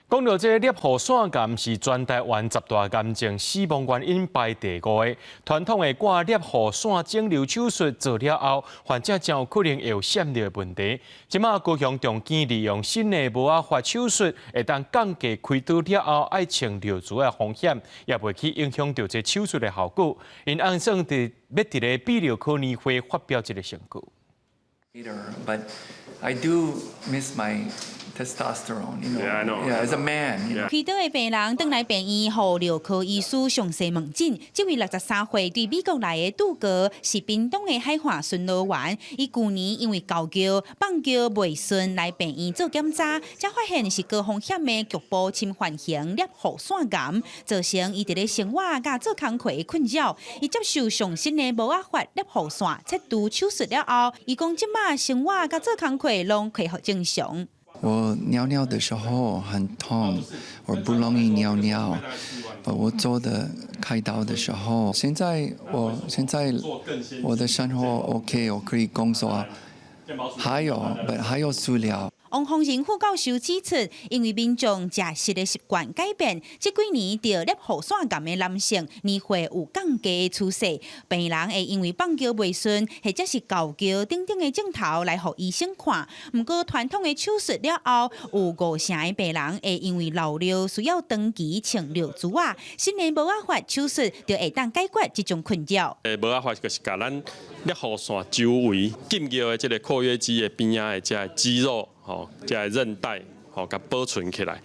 講到這個攝護腺癌是全台灣十大癌症死亡原因排第五個。傳統的割攝護腺腫瘤手術做了後，患者真有可能會有瀉尿的問題。這馬高雄長庚利用新的模仔髮手術，會當降低開刀了後愛穿尿苴的風險，也袂去影響著這手術的效果。𪜶按算佇欲佇咧泌尿科年會發表這个成果。 But I do miss my testosterone. Yeah, I know. Yeah, as a man. 開刀的病人轉來病院，予尿科醫師詳細問診。這位63歲對美國來的杜哥是屏東的海岸巡邏員。伊舊年因為猴尿放尿袂順來病院做檢查，才發現是高風險的局部侵犯型攝護腺癌，造成伊佇咧生活佮做工課的困擾。伊接受上新的模仔髮攝護腺切除手術了後，伊講這馬生活佮做工課攏恢復正常。我尿尿的時候很痛，我不容易尿尿。我做的開刀的時候，現在我的生活 OK，我可以工作，還有塑料。王宏仁副教授指出，因為民眾食食的習慣改變，這幾年著攝護腺癌的男性年歲有降低的趨勢。病人會因為放尿袂順，或者是猴尿等等的症頭來予醫生看。毋過傳統的手術了後，有五成的病人會因為漏尿需要長期穿尿苴仔。新的模仔髮手術就會當解決這種困擾。模仔髮就是共咱攝護腺周圍禁尿的這个括約肌的邊仔的這个肌肉。吼，這个韌帶吼，共保存起來。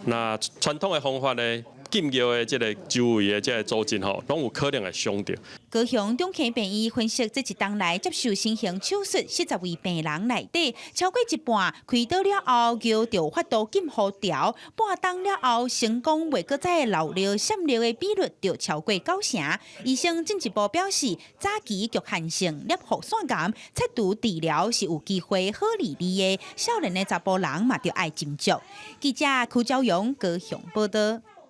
那傳統的方法呢，禁尿的這个周圍的這个組織吼，攏有可能會傷著。高雄長庚病院分析，這一冬來接受新型手術40位病人內底，超過一半開刀了後尿就有法度禁予調，半冬了後成功袂閣再漏尿、瀉尿的比率就超過九成。醫生進一步表示，早期局限性攝護腺癌切除治療是有機會好利利的，少年的查埔人嘛著愛斟酌。記者柯昭勇高雄報道。